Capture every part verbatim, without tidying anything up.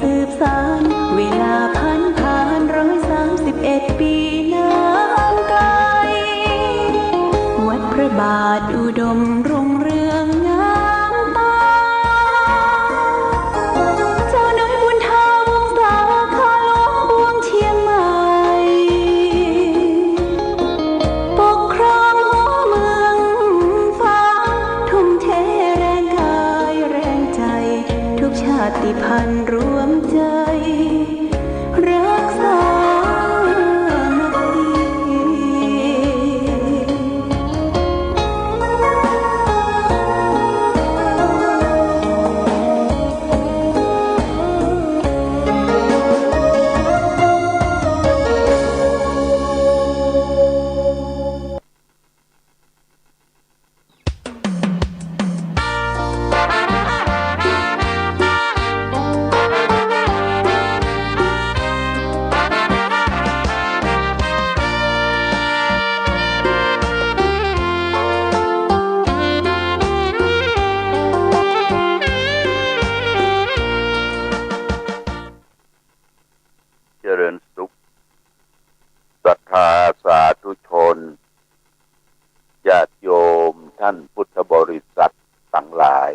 สืบสาน เวลาผันผ่าน ร้อยสามสิบเอ็ดปี๋นานไกล วัดพระบาทอุดมรุ่งเรืองงามตา เจ้าหนุนบุญธาวงศา ข้าหลวงปวงเชียงใหม่ ปกครองหัวเมืองฟ้า ทุ่มเทแรงกายแรงใจ๋ ทุกชาติพันธุ์รวมใจ๋ รักสามัคคี เจริญสุข ศรัทธาสาธุชน ญาติโยมท่านพุทธบริษัทตังหลาย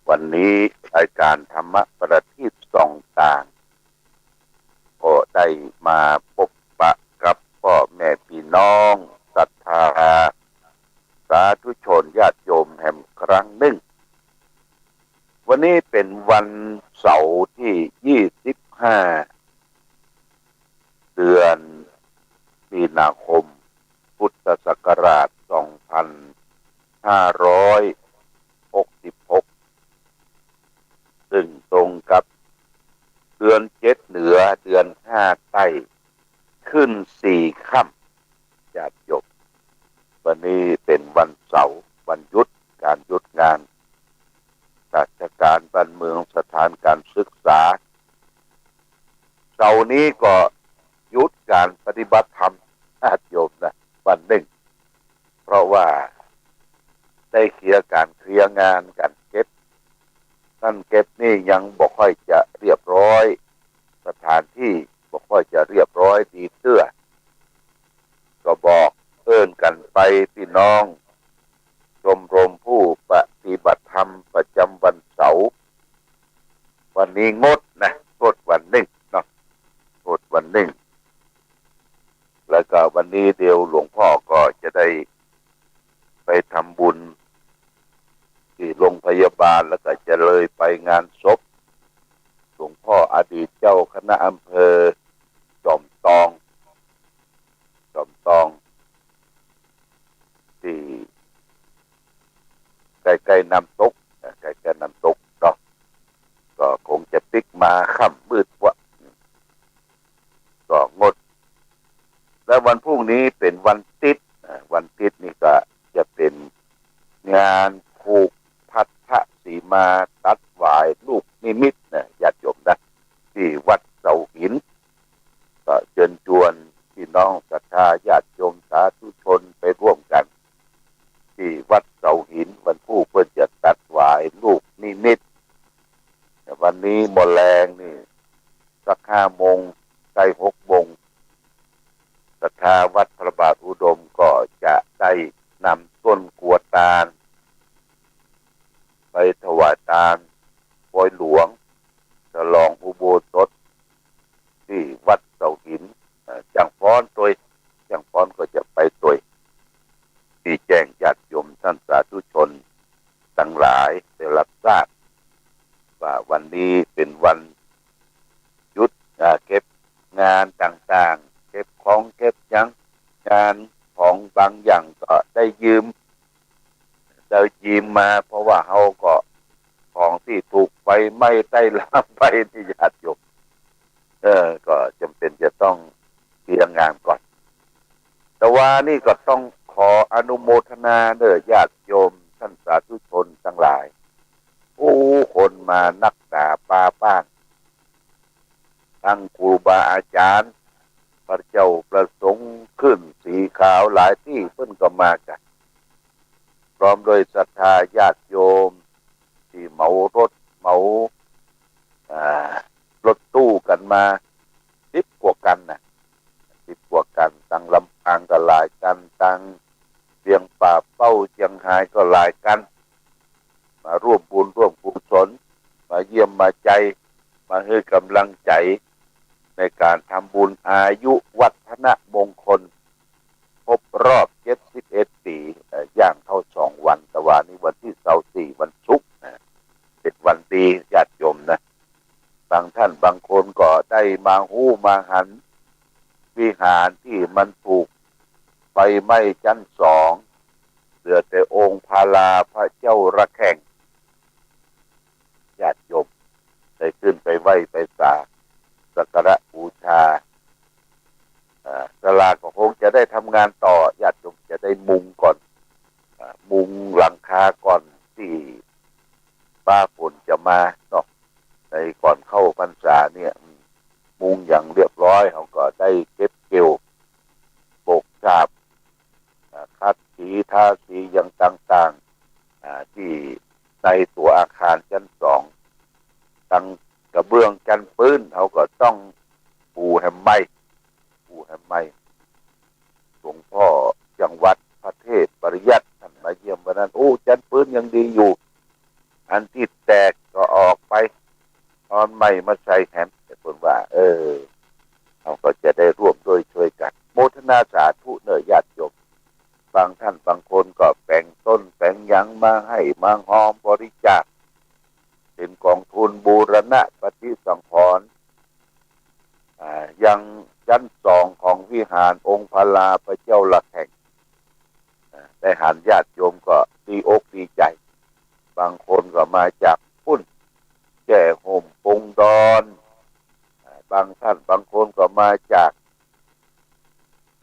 วันนี้รายการธรรมประทีปส่องต่าง ก็ได้มาปบปะกับป้อแม่ปี้น้องศรัทธาสาธุชนญาติโยมแหมครั้งนึ่ง วันนี้เป๋นวันเสาร์ตี้ยี่สิบห้า เดือนมีนาคม พุทธศักราชสองพันห้าร้อยหกสิบหก ซึ่งตรงกับเดือนเจ็ดเหนือ เดือนห้าใต้ ขึ้นสี่ค่ำ ญาติโยม วันนี้เป๋นวันเสาร์ วันหยุด ก๋านหยุดงาน ราชก๋านบ้านเมือง สถานก๋านศึกษา เสาร์นี้ก็หยุดก๋านปฏิบัติธรรม ญาติโยมนะ วันนึ่ง เพราะว่าได้เคลียร์ก๋านเคลียร์งาน ก๋านเก็บ นั่นเก็บนี่ยังบ่ค่อยจะเรียบร้อย สถานตี้บ่ค่อยจะเรียบร้อยดีเตื้อ ก็บอกเอิ้นกั๋นไป ปี้น้องชมรมผู้ปฏิบัติธรรมประจ๋ำวันเสาร์ วันนี้งดนะ งดวันนึ่งเนาะ งดวันนึ่ง แล้วก็วันนี้เดี๋ยวหลวงพ่อก็จะได้ไปทำบุญตี้โรงพยาบาล แล้วก็จะเลยไปงานศพหลวงพ่ออดีตเจ้าคณะอำเภอจอมตอง จอมตอง ตี้ใก้ๆน้ำตกนะ ใก้ๆน้ำตกเนาะ ก็คงจะปิ๊กมาค่ำมืดวะ ก็งด แล้ววันพรุ่งนี้เป๋นวันติ๊ดนะ วันติ๊ดนี่ก็จะเป๋นงานผูกพัทธสีมาตัดหวายลูกนิมิตนะ ญาติโยมนะ ตี้วัดเสาหิน ก็เจิญจวนปี้น้องศรัทธาญาติโยมสาธุชนไปร่วมกั๋น ตี้วัดเสาหิน วันพูกเปิ้นจะตัดหวายลูกนิมิต วันนี้บ่าแลงนี่ สักห้าโมง ใก้หกโมง ศรัทธาวัดพระบาทอุดมก็จะได้นำต้นกัวตาล ไปถวายตาลปอยหลวง ฉลองอุโบสถ ตี้วัดเสาหิน เอ่อ จ้างฟ้อนตวย จ้างฟ้อนก็จะไปตวย ตี้แจ้งญาติโยมท่านสาธุชนตังหลายได้ฮับทราบ ว่าวันนี้เป๋นวันหยุด อ่า เก็บงานต่างๆ เก็บของเก็บหยัง งานของบางอย่างก็ได้ยืม ได้ยืมมา เพราะว่าเฮาก็ของตี้ถูกไฟไหม้ใต้ลามไปนี่ญาติโยม เออ ก็จ๋ำเป๋นจะต้องเคลียร์งานก่อน แต่ว่านี่ก็ต้องขออนุโมทนาเด้อญาติโยมท่านสาธุชนตังหลาย โอ้ คนมานักหนาปาป้าง ตึงครูบาอาจ๋ารย์ พระเจ้าพระสงฆ์ขึ้นสีขาวหลายตี้เปิ้นก็มากั๋น พร้อมด้วยศรัทธาญาติโยมตี้เหมารถเหมา อ่า รถตู้กั๋นมา สิบกว่าคันน่ะ สิบกว่าคัน ตังลำปางก็หลายคัน ตังเวียงป่าเป้าเจียงฮายก็หลายคัน มาร่วมบุญร่วมกุศล มาเยี่ยมมาใจ๋ มาหื้อก๋ำลังใจ๋ ในก๋านทำบุญอายุวัฒนมงคล ครบรอบเจ็ดสิบเอ็ดปี๋ เอ่อ ย่างเข้าสองวัน ตะวานี้วันตี้ซาวสี่ วันศุกร์นะ เป๋นวันดีญาติโยมนะ บางท่านบางคนก็ได้มาฮู้มาหัน วิหารตี้มันถูกไฟไหม้จั๊นสอง เหลือแต่องค์พระลาพระเจ้าระแข่ง ญาติโยมได้ขึ้นไปไหว้ไปสา สักการะบูชา อ่า ศาลาก็คงจะได้ทำงานต่อ ญาติโยมจะได้มุงก่อน อ่า มุงหลังคาก่อนตี้ฟ้าฝนจะมาเนาะ ในก่อนเข้าพรรษาเนี่ย อืม มุงอย่างเรียบร้อย เขาก็ได้เก็บเกี่ยว โบกสาบ อ่า ขัดสี ทาสีอย่างต่างๆ อ่า ตี้ในตั๋วอาคารจั๊นสอง ตังกระเบื้องจั๊นปื๊น เขาก็ต้องปูแหมใหม่ ปูแหมใหม่ หลวงพ่อจังหวัดพระเทพปริยัติท่านมาเยี่ยมวันนั้น โอ้ จั๊นปื๊นยังดีอยู่ อันตี้แตกก็ออกไป เอาอันใหม่มาใส่แหม แต่เปิ้นว่า เออ เขาก็จะได้ร่วมด้วยช่วยกั๋น โมทนาสาธุเน่อญาติโยม บางท่านบางคนก็แป๋งต้นแป๋งหยังมาหื้อมาฮอมบริจาค เป๋นก๋องทุนบูรณะปฏิสังขรณ์ อ่า ยังจั๊นสองของวิหารองค์พระลาพระเจ้าระแข่ง อ่า ได้หันญาติโยมก็ดีอกดีใจ๋ บางคนก็มาจากปุ้น แจ้ห่ม ปงดอน อ่า บางท่านบางคนก็มาจาก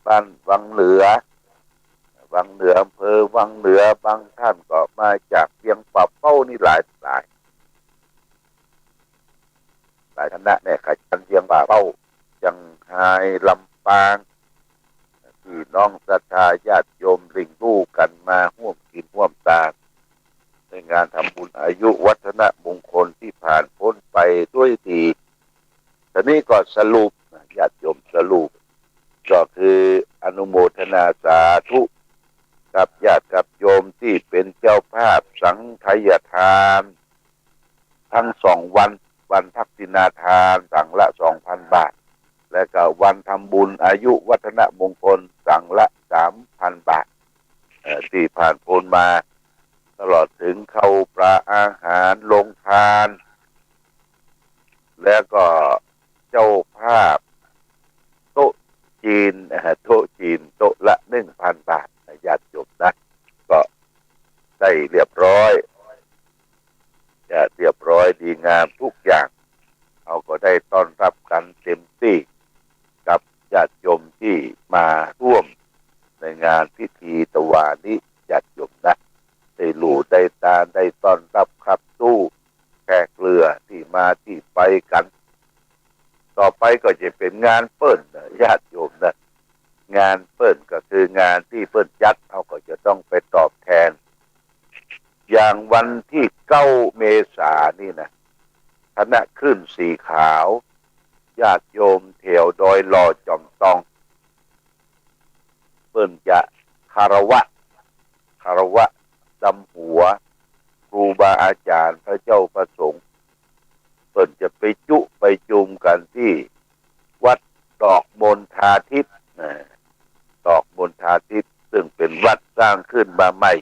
บ้านวังเหนือ วังเหนือ อำเภอวังเหนือ บางท่านก็มาจากเวียงป่าเป้า นี่หลาย หลาย หลายคณะเนี่ย ขจัน เวียงป่าเป้า เจียงฮาย ลำปาง พี่น้องศรัทธาญาติโยมเล็งลู่กั๋นมาฮ่วมกิ๋นฮ่วมตาน ในงานทำบุญอายุวัฒนมงคลตี้ผ่านป๊นไปด้วยดี ทีนี้ก็สรุปนะ ญาติโยม สรุป ก็คืออนุโมทนาสาธุกับญาติกับโยมตี้เป๋นเจ้าภาพสังฆทาน ตึงสองวัน วันทักษิณาทานสังละสองพันบาท และก็วันทำบุญอายุวัฒนมงคลสังละสามพันบาท เอ่อ ตี้ผ่านป๊นมา ตลอดเถิงข้าวปลาอาหารโฮงทาน แล้วก็เจ้าภาพโต๊ะจีน นะฮะ โต๊ะจีนโต๊ะละหนึ่งพันบาทนะ ญาติโยมนะ ก็ได้เรียบร้อย จะเรียบร้อยดีงามทุกอย่าง เขาก็ได้ต้อนรับกั๋นเต็มตี้ กับญาติโยมตี้มาฮ่วมในงานพิธีตะวานี้ ญาติโยมนะ ได้ลู่ได้ตาน ได้ต้อนรับขับสู้แขกเรือตี้มาตี้ไปกั๋น ต่อไปก็จะเป๋นงานเปิ้นนะ ญาติโยมนะ งานเปิ้นก็คืองานตี้เปิ้นจัด เขาก็จะต้องไปตอบแทน อย่างวันตี้เก้าเมษานี่นะ คณะคลื่นสีขาว ญาติโยมแถวดอยหล่อจอมตอง เปิ้นจะคารวะ คารวะดำหัวครูบาอาจ๋ารย์พระเจ้าพระสงฆ์ เปิ้นจะไปจุไปจุมกั๋นตี้วัดดอกมณฑาทิพย์นะ ดอกมณฑาทิพย์ ซึ่งเป๋นวัดสร้างขึ้นมาใหม่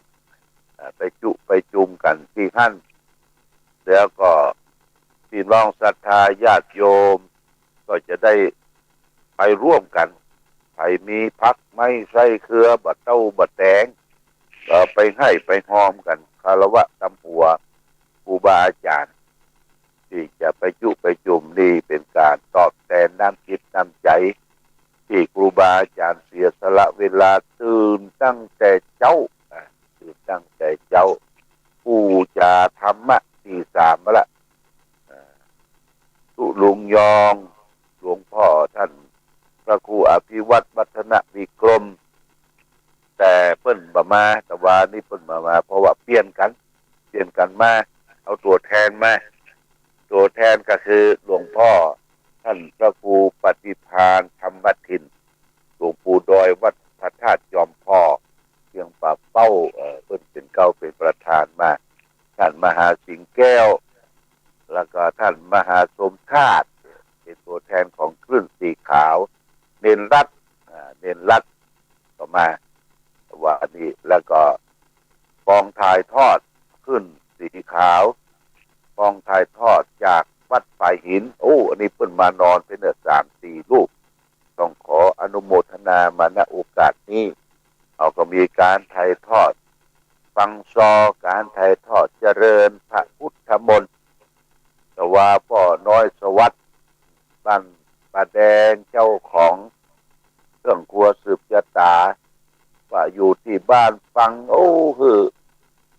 อ่า ไปจุไปจุมกั๋นตี้หั้น แล้วก็พี่น้องศรัทธาญาติโยมก็จะได้ไปฮ่วมกั๋น ใผมีผักไม้ไส้เครือบ่าเต้าบ่าแตง ก็ไปหื้อไปฮอมกั๋น คารวะดำหัวครูบาอาจ๋ารย์ ตี้จะไปจุไปจุม นี่เป๋นก๋านตอบแตนน้ำจิตน้ำใจ๋ ตี้ครูบาอาจ๋ารย์เสียสละเวลาตื่นตั้งแต่เจ๊า อ่า ตื่นตั้งแต่เจ๊า ปู๋จ๋าธรรมะตี้สามละ อ่า ตุ๊ลุงยอง หลวงพ่อต้านพระครูอภิวัฒน์วัฒนวิกรม แต่เปิ้นบ่มา ตะวานี้เปิ้นบ่มา เพราะว่าเปลี่ยนกั๋น เปลี่ยนกั๋นมา เอาตั๋วแทนมา ตั๋วแทนก็คือหลวงป้อต้านพระครูปฏิภาณธรรมทิน หลวงปู่ดอยวัดพระธาตุจอมป้อ เจียงป่าเป้า เอ่อ เปิ้นเป๋นเก๊าเป๋นประธานมา ต้านมหาสิงห์แก้ว แล้วก็ต้านมหาสมชาติ เป๋นตั๋วแทนของคลื่นสีขาว เณรรัตน์ อ่า เณรรัตน์ก็มา วันนี้ แล้วก็กองถ่ายทอดคลื่นสีขาว กองถ่ายทอดจากวัดฝายหิน โอ้ อันนี้เปิ้นมานอนเป๋นเน่อสามสี่รูป ต้องขออนุโมทนามา ณ โอกาสนี้ เฮาก็มีก๋านถ่ายทอด ฟังซอก๋านถ่ายทอดเจริญพระพุทธมนต์ แต่ว่าป้อน้อยสวัสดิ์ บ้านป่าแดง เจ้าของเครื่องครัวสืบชะตา ว่าอยู่ตี้บ้านฟัง โอ้ หื้อ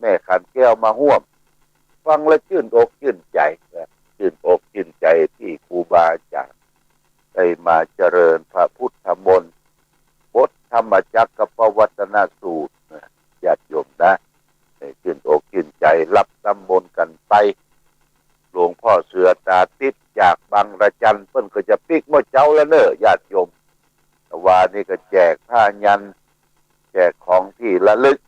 แม่ขันแก้วมาฮ่วม ฟังแล้วจื้นอกจื้นใจ๋ จื้นอกจื้นใจ๋ตี้ครูบาอาจ๋ารย์ได้มาเจริญพระพุทธมนต์ บทธรรมจักรกัปปวัตตนสูตรนะ ญาติโยมนะ เอ่อ จื้นอกจื้นใจ๋ ฮับน้ำมนต์กั๋นไป หลวงป้อเสือต๋าติ๊บจากบางระจัน เปิ้นก็จะปิ๊กเมื่อเจ๊าแล้วเน่อ ญาติโยม แต่ว่านี่ก็แจกผ้ายันต์ แจกของตี้ระลึก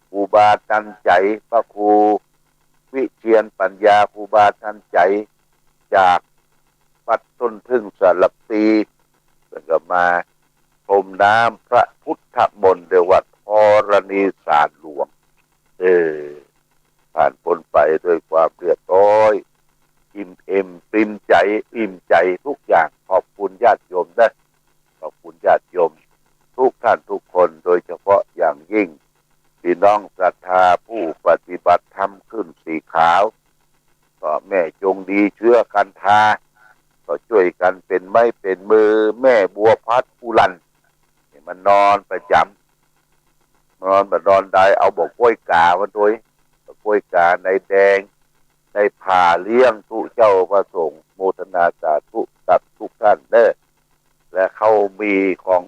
ครูบาตันใจ๋ พระครูวิเชียรปัญญา ครูบาตันใจ๋ จากวัดต้นผึ้งสารภี เปิ้นก็มาพรมน้ำพระพุทธมนต์ เรียกว่าธรณีสารหลวง เออ ผ่านพ้นไปด้วยความเรียบร้อย อิ่มเอมปริมใจ๋ อิ่มใจ๋ทุกอย่าง ขอบคุณญาติโยมนะ ขอบคุณญาติโยมทุกท่านทุกคน โดยเฉพาะอย่างยิ่ง พี่น้องศรัทธาผู้ปฏิบัติธรรมคลื่นสีขาว ก็แม่จงดีเชื้อกันทา ก็จ้วยกั๋นเป๋นไม้เป๋นมือ แม่บัวพัดอุรัน นี่มันนอนประจ๋ำ นอนบ่นอนได้ เอาบ่าก๊วยก๋ามาตวย บ่าก๊วยก๋าในแดง ได้ผ่าเลี้ยงตุ๊เจ้าพระสงฆ์ โมทนาสาธุกับทุกท่านเน่อ และเขามีของ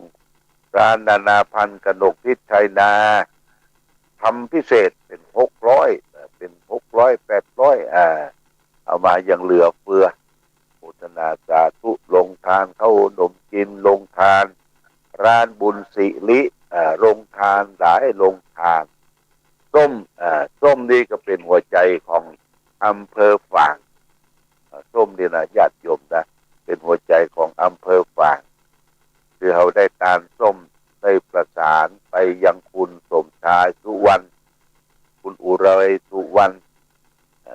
ร้านนานาพันธุ์กนกพิษไทยนา ทำพิเศษเป๋นหกร้อย เอ่อ เป๋นหกร้อย แปดร้อย อ่า เอามาอย่างเหลือเฟือ โมทนาสาธุ โรงทานข้าวหนมจีน โรงทานร้านบุญสิริ เอ่อ โรงทานหลายโรงทาน ส้ม เอ่อ ส้มนี่ก็เป๋นหัวใจ๋ของอำเภอฝาง เอ่อ ส้มนี่นะญาติโยมนะ เป๋นหัวใจ๋ของอำเภอฝาง คือเฮาได้ตานส้ม ได้ประสานไปยังคุณสมชายสุวรรณ คุณอุไรสุวรรณ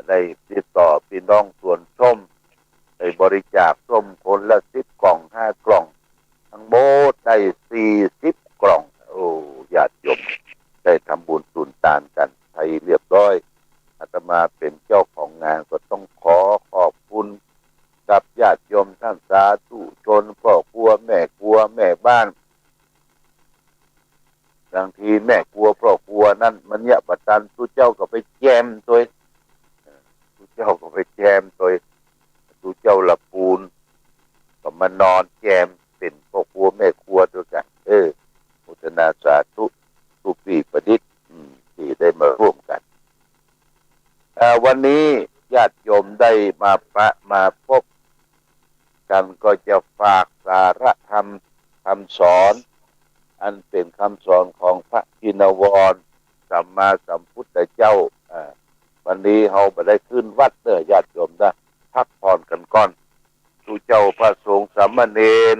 ได้ติดต่อพี่น้องสวนส้ม ได้บริจาคส้มคนละสิบกล่อง ห้ากล่อง ทั้งหมดได้สี่สิบกล่อง โอ้ ญาติโยม ได้ทำบุญสุนตานกั๋นไปเรียบร้อย อาตมาเป๋นเจ้าของงานก็ต้องขอขอบคุณกับญาติโยมท่านสาธุชน พ่อครัว แม่ครัว แม่บ้าน บางทีแม่ครัวพ่อครัวนั้นมันเยียะบ่ตัน ตุ๊เจ้าก็ไปแจมตวย ตุ๊เจ้าก็ไปแจมตวย ตุ๊เจ้าละปูน ก็มานอนแจมเป๋นพ่อครัวแม่ครัวตวยกั๋น เออ โมทนาสาธุ ตุ๊ปี้ประดิษฐ์ อืม ตี้ได้มาร่วมกั๋น เอ่อ วันนี้ญาติโยมได้มาปะมาปบกั๋น ก็จะฝากสาระธรรมคำสอน อันเป๋นคำสอนของพระชินวรสัมมาสัมพุทธเจ้า อ่า วันนี้เฮาบ่ได้ขึ้นวัดเน่อญาติโยมนะ พักผ่อนกั๋นก่อน ตุ๊เจ้าพระสงฆ์สามเณร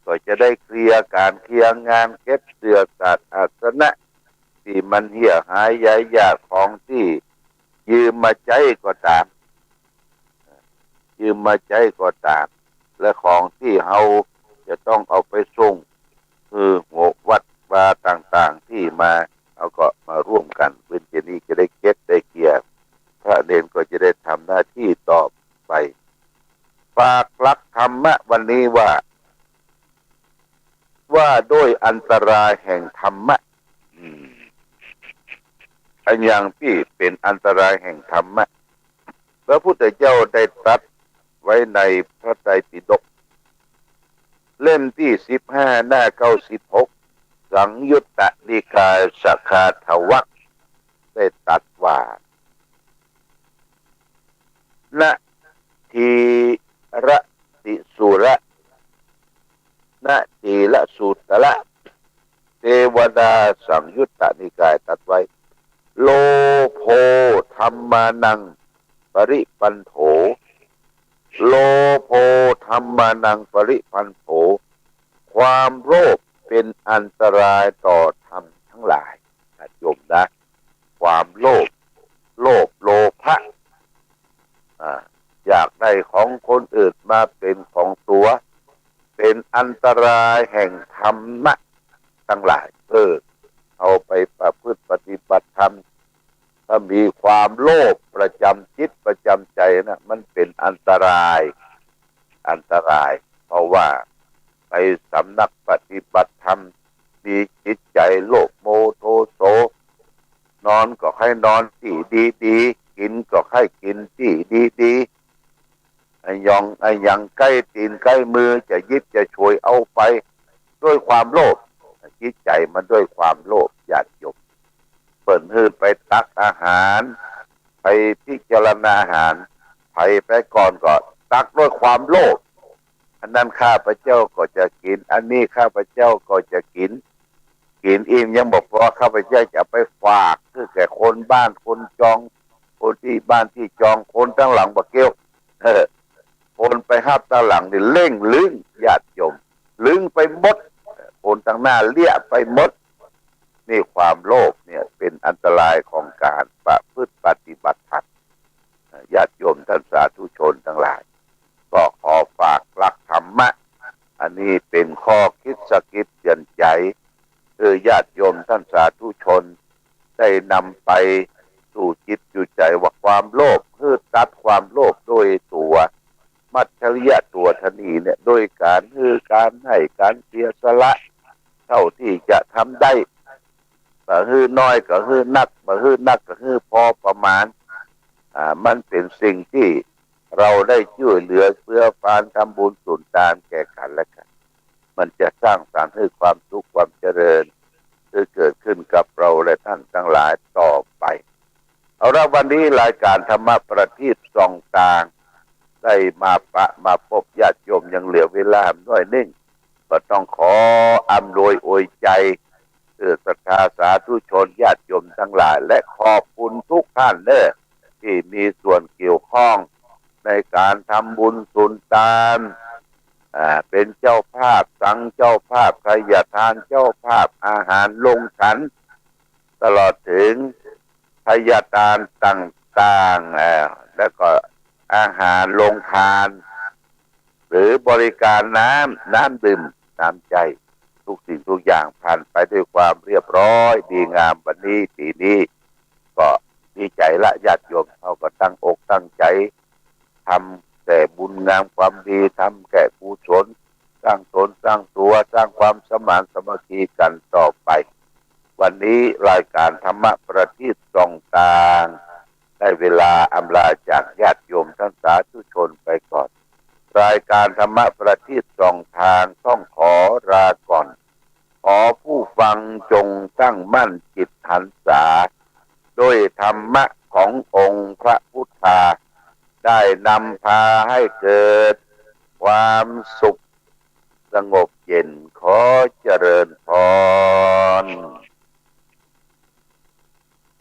ก็จะได้เคลียร์ก๋านเคลียร์งาน เก็บเสื่อสาดอาสนะ ตี้มันเหียหายยายหยาบ ของตี้ยืมมาใจ๊ก็ต๋าม ยืมมาใจ๊ก็ต๋าม และของตี้เฮาจะต้องเอาไปส่ง คือหัววัดวาต่างๆ ตี้มา เฮาก็มาร่วมกั๋น เปิ้นจะนี้จะได้เก็บได้เคลียร์ พระเณรก็จะได้ทำหน้าตี้ต่อไป ฝากหลักธรรมะวันนี้ว่า ว่าด้วยอันตรายแห่งธรรมะ อืม อะหยังตี้เป๋นอันตรายแห่งธรรมะ พระพุทธเจ้าได้ตรัสไว้ในพระไตรปิฎก เล่มตี้สิบห้า หน้าเก้าสิบหก สังยุตตนิกายสักขาทวัก ได้ตรัสว่า นทีรติสุระ นทีรสุตระ เทวดาสังยุตตนิกายตรัสไว้ โลโภธัมมานังปริปันโถ โลโภธัมมานังปริปันโถ ความโลภเป็นอันตรายต่อธรรมทั้งหลาย ญาติโยมนะ ความโลภ โลภ โลภะ อ่า อยากได้ของคนอื่นมาเป็นของตั๋ว เป็นอันตรายแห่งธรรมะทั้งหลาย เออ เอาไปประพฤติปฏิบัติธรรม ถ้ามีความโลภประจำจิตประจำใจนะ มันเป็นอันตราย อันตราย เพราะว่าไปสำนักปฏิบัติธรรม มีจิตใจโลภโมโทโส นอนก็ใค่นอนตี้ดีๆ กิ๋นก็ใค่กิ๋นตี้ดีๆ อะหยัง อะหยังใก้ตี๋นใก้มือจะหยิบจะฉวยเอาไป ด้วยความโลภ จิตใจมันด้วยความโลภ ญาติโยม เปิ้นหื้อไปตักอาหาร ไปพิจารณาอาหาร ใผไปก่อนก็ตักด้วยความโลภ อันนั้นข้าพเจ้าก็จะกิ๋น อันนี้ข้าพเจ้าก็จะกิ๋น กิ๋นอิ่มยังบ่ปอ ข้าพเจ้าจะเอาไปฝากหื้อแก่คนบ้านคนจอง คนตี้บ้านตี้จอง คนตังหลังบ่เกี่ยว เออ คนไปฮับตังหลังนี่เล่งลึ้ง ญาติโยม ลึ้งไปหมด คนตังหน้าเลี้ยไปหมด นี่ความโลภเนี่ยเป็นอันตรายของการประพฤติปฏิบัติธรรม ญาติโยมท่านสาธุชนทั้งหลาย ก็ขอฝากหลักธรรมะ อันนี้เป็นข้อคิดสะกิดเตือนใจ๋ คือญาติโยมท่านสาธุชน ได้นำไปสู่จิตสู่ใจ๋ว่าความโลภ หื้อตัดความโลภโดยตั๋วมัจฉริยะตั๋วถนีเนี่ย โดยก๋านหื้อก๋านให้ก๋านเสียสละ เท่าตี้จะทำได้ บ่หื้อน้อยก็หื้อนัก บ่หื้อนักก็หื้อพอประมาณ อ่า มันเป๋นสิ่งตี้เราได้จ้วยเหลือเฟื้อฟานทำบุญสุนตานแก่กั๋นและกั๋น มันจะสร้างสรรค์หื้อความสุขความเจริญ หื้อเกิดขึ้นกับเราและท่านตังหลายต่อไป เอาละ วันนี้รายก๋านธรรมะประทีปส่องตาง ได้มาปะมาปบญาติโยม ยังเหลือเวลาหน้อยนึ่ง ก็ต้องขออำนวยอวยใจ๋ เอ่อ ศรัทธาสาธุชนญาติโยมทั้งหลาย และขอบคุณทุกท่านเน่อ ตี้มีส่วนเกี่ยวข้องในก๋านทำบุญสุนตาน อ่า เป๋นเจ้าภาพสังฆ เจ้าภาพไทยทาน เจ้าภาพอาหารลงขัน ตลอดเถิงไทยทานต่างๆ เอ่อ แล้วก็อาหารลงทาน หรือบริการน้ำ น้ำดื่ม น้ำใจ๊ ทุกสิ่งทุกอย่างผ่านไปด้วยความเรียบร้อยดีงาม วันนี้ปี๋นี้ ก็ดีใจ๋ละ ญาติโยมเฮาก็ตั้งอกตั้งใจ๋ ทำแต่บุญงามความดี ทำแก่กุศล สร้างตนสร้างตั๋ว สร้างความสมานสามัคคีกั๋นต่อไป วันนี้รายก๋านธรรมะประทีปส่องตาง ได้เวลาอำลาจากญาติโยมท่านสาธุชนไปก่อน รายก๋านธรรมะประทีปส่องตางต้องขอลาก่อน ขอผู้ฟังจงตั้งมั่นจิตหันษา ด้วยธรรมะขององค์พระพุทธา ได้นำพาให้เกิดความสุขสงบเย็น ขอเจริญพร